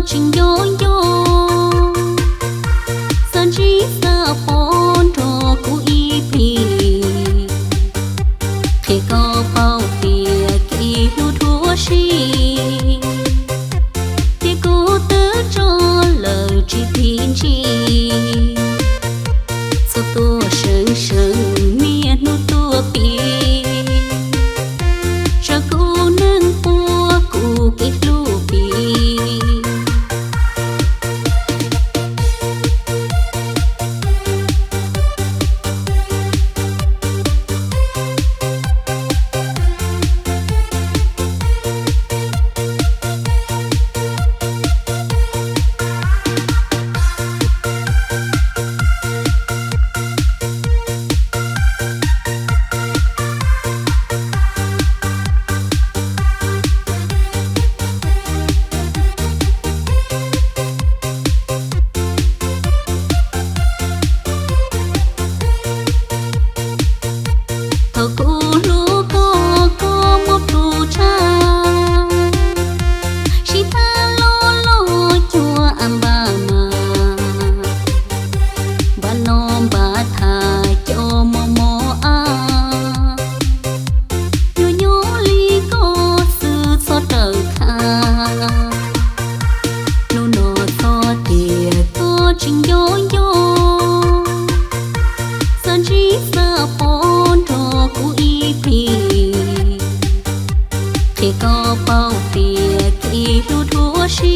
tsis nco nco, xav ntsib xav pom nrog kuv ib pliag. Qhia koj paub tias kev hlub dhuav si, tiam kuv twb tso lawm tsis phim ntsis. Txhob tuaj seev seev niaj hnub tuaj pib, tsam kuv neeg puab kuv kev hlub pib. Thaum kuv hlub koj, koj muab plhu tshaj, sib thab loj loj cuag a npab mas, npab no npab thaj cov mos mos ab. Nyuaj nyuaj li koj xwb txhob rawm khaj, hnub no txhob tias koj tsis nco nco, xav ntsib xav pom nrog kuv ib pliag. Qhia koj paub tias kev hlub dhuav si,